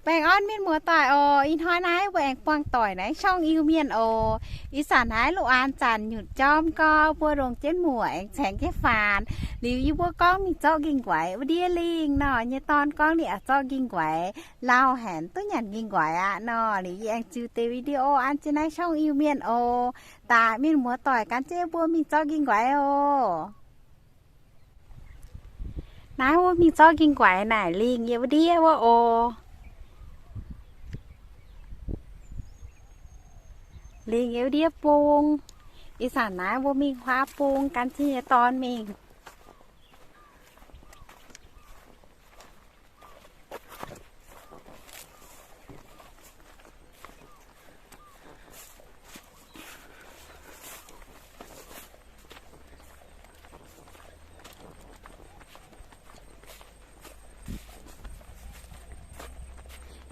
Baengh orn mienh muoz-doic oc. Ih hnoi naaiv mbuo aengx buangh doic naaiv ช่อง Iu Mienh oc. Ih zanc naaiv lungh aanx zanc nyutc jorm gau, mbuo longc jienv muoc aengx caengx jienv faanx. Liuz yie mbuo gorngv mingh zorqv nquaix wuov ndiev lingh nor, nyei dorn gorngv ninh oix zorqv nquaix lauh haic, duqv nyanc nquaix aqv nor. Liuz yie aengx ziux deix video an jienv naaiv ช่อง Iu Mienh oc. Daaih mienh muoz-doic gan jienv mbuo mingh zorqv nquaix oc. Naaiv mbuo mingh zorqv nquaix naaic lingh yiem wuov ndiev wuov oc. Lingh yiem wuov ndiev bung. Ih zanc naaiv mbuo mingh huaav bung gan jienv nyei dorn mingh.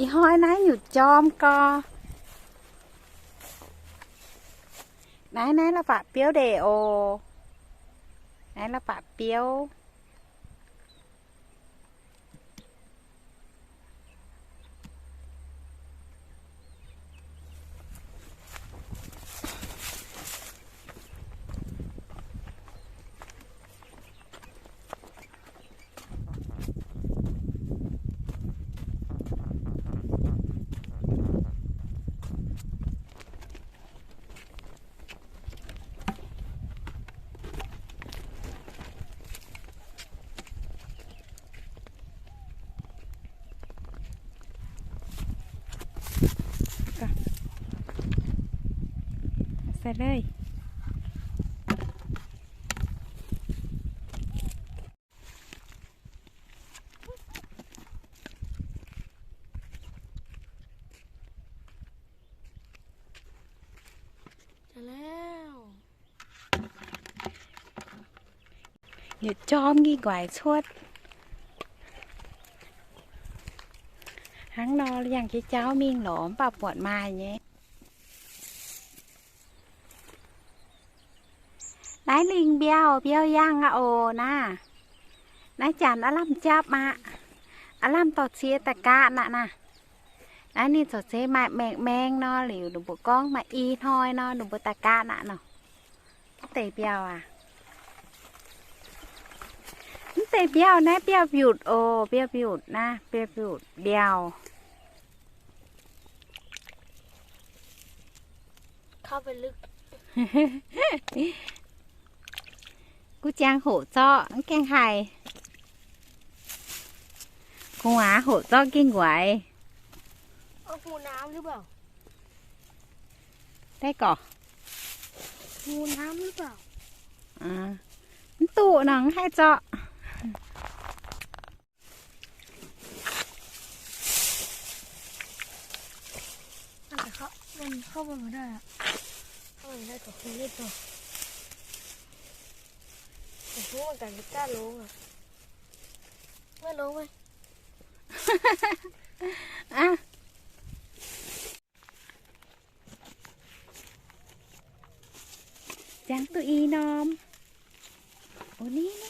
Ih hnoi naaiv nyutc jorm gau. Naaiv, naaiv la'fapc biouv ndeic oc. Naaiv la'fapc biouv. Yietc jorm nquaix cuotv. Hnangv nor yangh jiex jauv mingh lorz mv baac buatc maaih nyei. Naaiv lingh mbiauh, mbiauh yangh aqv oc naaiv. Naaiv janx aav lamh japv aqv. Aav lamh dorh cie daaih gaatv aqv naaiv. Naaiv ninh zoux zeiz maaih maeng-maeng nor liuz, ninh mbuo gorngv maaih i hnoi nor ninh mbuo daaih gaatv aqv nor. Mv deix mbiauh aac, mv deix mbiauh naaiv mbiauh mbiutc oc, mbiauh mbiutc naaiv, mbiauh mbiutc mbiauh. Guv ziangx hoqc zorqv mv gaengh haih. Gu'nguaaz hoqc zorqv nquaix. Deix gorx, mv duqv nor mv haih zorqv. Ziangx duqv i norm. O, ni, ni.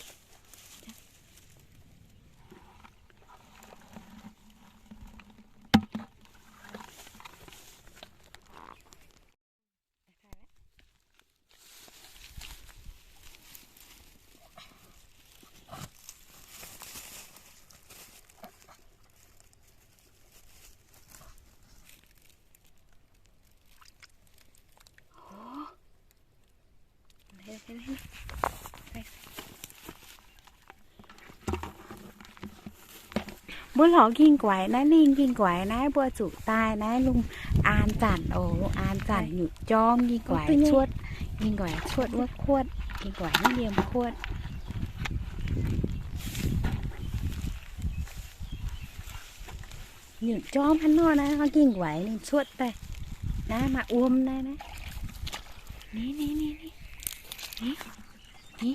Mbuo lorz ging-nquaix naaiv, lingh ging-nquaix naaiv, mbuo zuqc daaih naaiv lungh aan zanc oc. Lungh aan zanc nyutc jorm ging-nquaix cuotv, ging-nquaix cuotv wuov kuotv, ging-nquaix mv liemh kuotv. Nyutc jorm hnangv nor naaiv, ging-nquaix ninh cuotv daaih naaiv, maaih wuom naaiv, naaiv. Ni, ni, ni, ni. Ni.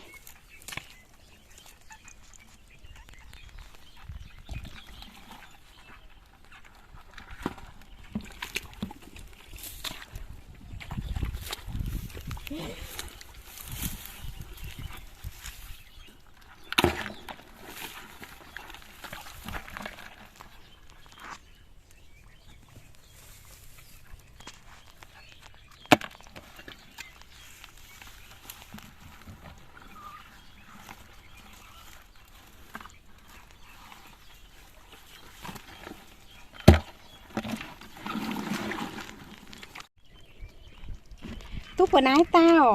Duqv buatc naaiv dauh,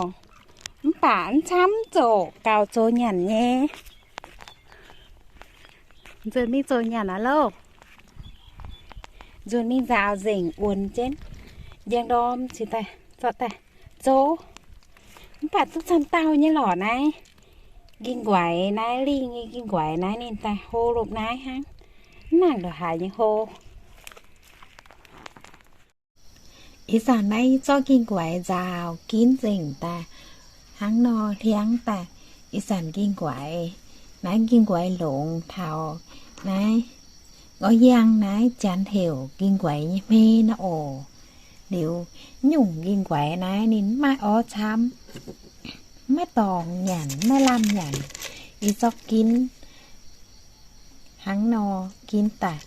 mv baac mv camv, zoqc gauh zoux nyanc nyei. Nzuonx mingh zoux nyanc aqv loh. Nzuonx mingh nzaaux nzengc wuonx jienv, njang ndorm cingx daaih zorqv daaih zoux. Mv baac duqv camv dauh nyei lorqc naaiv. Ging-nquaix naaiv, lingh nyei ging-nquaix naaiv ninh daaih hlo lomh naaiv hnangv. Mv nangc ndongc haaix nyei hlo. Ih zanc naaiv zorqv ging-nquaix nzaaux ginv nzengc daaih hnangv nor hliangv daaih. Ih zanc ging-nquaix, naaiv ging-nquaix longx taux naaiv, ngor yangh naaiv janx heuc ging-nquaix nyei hmei naaiv oc. Liuz nyungc ging-nquaix naaiv ninh mv maaih orv camv, mv maaih dorngx nyanc, mv maaih lamh nyanc. Ih zorqv ginv hnangv nor ginv daaih.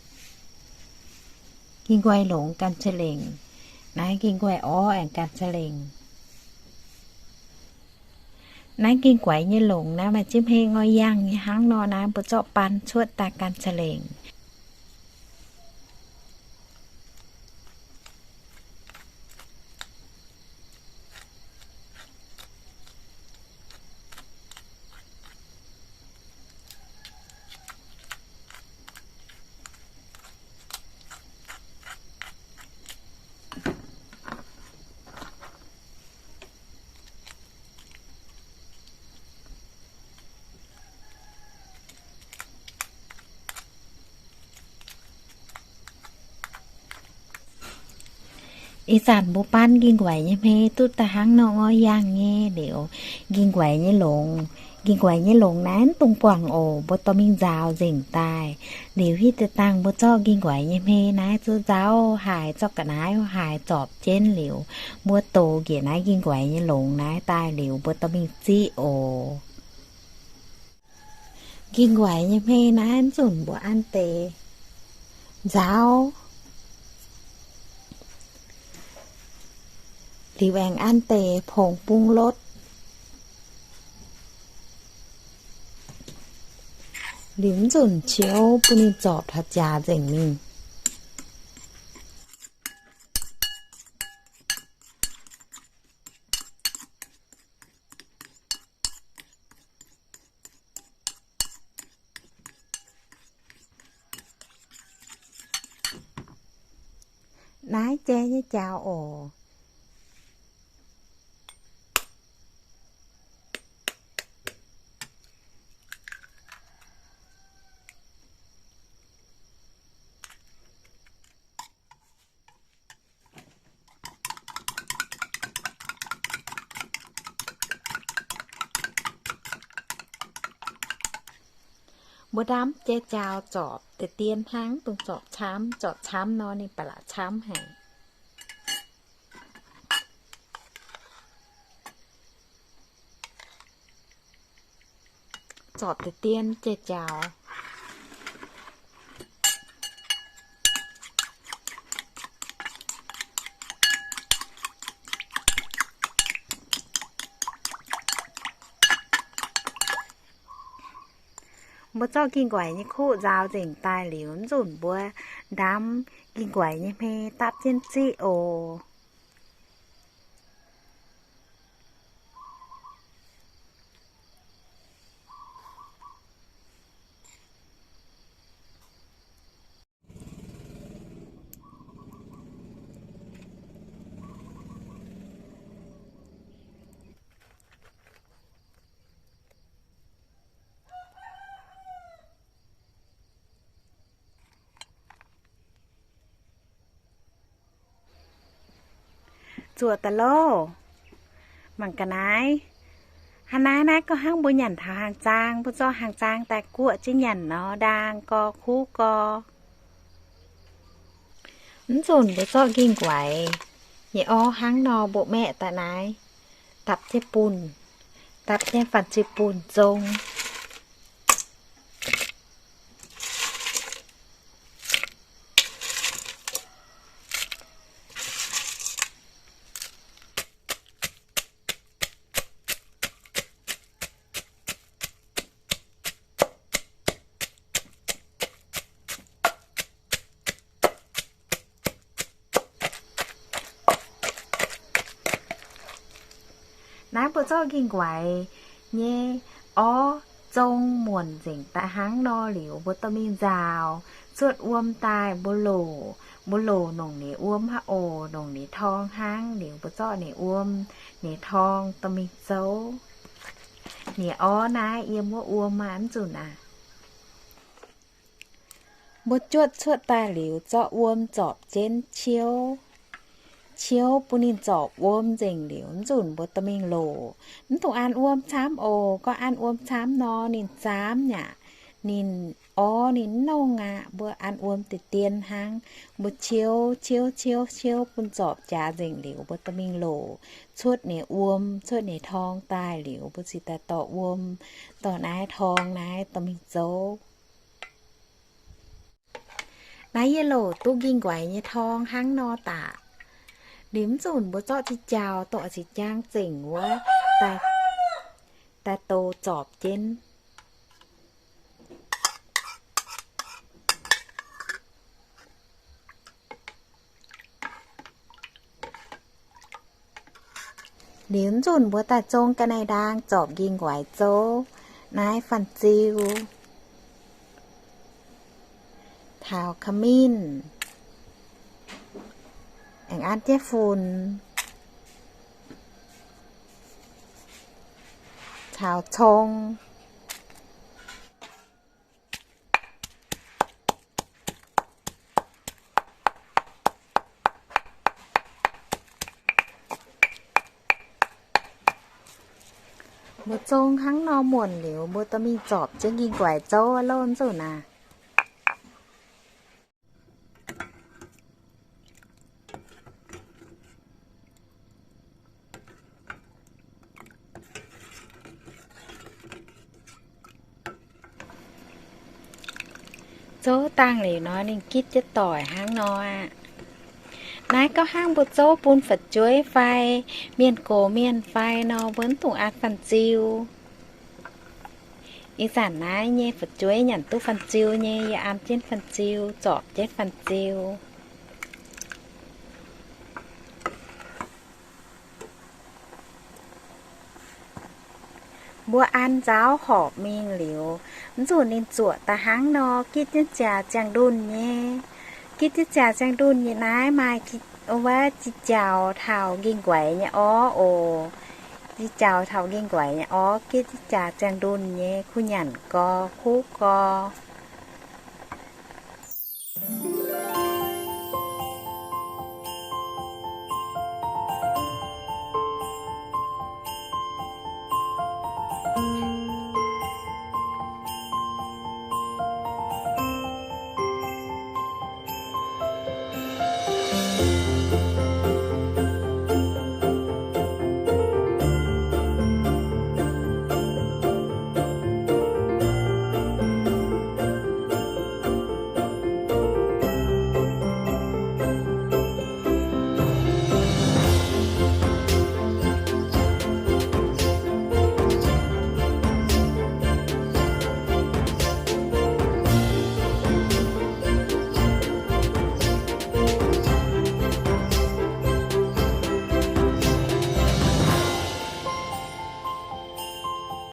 Ging-nquaix longx ganh za'lengc. Naaiv ging-nquaix orv aengx ganh za'lengc. Naaiv ging-nquaix nyei longx naaiv maaih jienv hmei ngor yangh nyei hnangv nor naaiv, mbuo zorqv baan cuotv daaih ganh za'lengc. Ih zanc mbuo baan ging-nquaix nyei hmei duqv daaih hnangv nor ngor yangh nyei liuz, ging-nquaix nyei longx, ging-nquaix nyei longx naaiv mv dungx buangh oc, mbuo dorh mingh nzaaux nzengc daaih. Liuz hitv deix dangh mbuo zorqv ging-nquaix nyei hmei naaiv zuqc nzaaux haaix, zorqv ga'naaiv haaix zorpc jienv liuz, mbuo dox njiec naaiv ging-nquaix nyei longx naaiv daaih liuz, mbuo dorh mingh ziqv oc. Ging-nquaix nyei hmei naaiv nzunc mbuo an deix nzaaux, liuz aengx an deix pongx bung lotv, liuz nzunc qiuv bun ninh zorpc taux jaax nzengc mingh. Naaiv jai nyei jaux oc. Mbuo ndamv jai jaux zorpc deix dien hnangv, dongh zorpc camv, zorpc camv nor ninh ba'laqc camv haic. Zorpc deix dien jai jaux. Mbuo zorqv ging-nquaix nyei kuqv nzaaux nzengc daaih liuz, nzunc mbuo ndamv ging-nquaix nyei hmei dapv jienv ziqv oc. Zuoqc daaih loh. Mangc ga'naaiv. Hnangv naaiv naaiv gorngv hnangv mbuo nyanc taux hnaangx zaang, mbuo zorqv hnaangx zaang daaih guoqv jienv nyanc nor, ndaang gorx, kuv gorx. Mv nzunc mbuo zorqv ging-nquaix nyei orv hnangv nor mbuo maeqv daaih naaiv, dapv jienv bunh, dapv jienv fan-ziu-bunh zong. Mbuo zorqv nqingh nquaix nyei orv zong muonc nzengc daaih hnangv nor liuz, mbuo dorh mingh nzaaux, cuotv wuom daaih mbuo loc. Mbuo loc nongc ninh wuom hnangv oc, nongc ninh torng hnangv liuz, mbuo zorqv ninh wuom, ninh torng dorh mingh zouv. Ninh orv naaiv yiem wuov wuom aqv, mv nzunc aqv. Mbuo juotv cuotv daaih liuz, zorqv wuom zorpc jienv ciouv. Ciouv bun ninh zorpc wuom nzengc liuz, mv nzunc mbuo dorh mingh loc. Mv dungx an wuom camv oc. Gorngv an wuom camv nor, ninh zaamv yaac, ninh orv ninh mv nongh aqv. Mbuo an wuom deix dien hnangv. Mbuo ciouv ciouv ciouv ciouv bun zorpc jaax nzengc liuz, mbuo dorh mingh loc, cuotv ninh wuom, cuotv ninh torng daaih liuz, mbuo ziouc daaih dorh wuom, dorh naaiv torng naaiv dorh mingh zouv. Naaiv yie loc duqv nqingh nquaix nyei torng hnangv nor daaih. Liuz mv nzunc mbuo zorqv jiex jaux, dorh jiex jaang zengc wuov, daaih, daaih douz zorpc jienv. Liuz mv nzunc mbuo daaih zong ga'naaiv-ndaang zorpc nqingh nquaix zouv. Naaiv fanh-ziu, taux ka'minh, aengx an jienv funx, caux cong. Mbuo zong hnangv nor muonc liuz, mbuo dorh mingh zorpc jienv nqingh nquaix zouv loh, mv nzunc naaiv. Zouv dangh liuz nor, ninh gitv jienv doic hnangv nor aqv. Naaiv gorngv hnangv mbuo zouv bun fu'jueiv fai mienh gox mienh fai nor, mbuo mv dungx an fanh-ziu. Ih zanc naaiv nyei fu'jueiv nyanc duqv fanh-ziu nyei, yie an jienv fanh-ziu, zorpc jienv fanh-ziu. Mbuo an nzauv horpc mingh liuz, mv nzunc ninh zuoqc daaih hnangv nor, gitv jienv ziangh ndunh nyei. Gitv jienv ziangh ndunh nyei naaiv maaih, wuov, jiex jaux taux nqingh nquaix nyei orv oc. Jiex jaux taux nqingh nquaix nyei orv, gitv jienv ziangh ndunh nyei, kuv nyanc gorx, kuv gorx.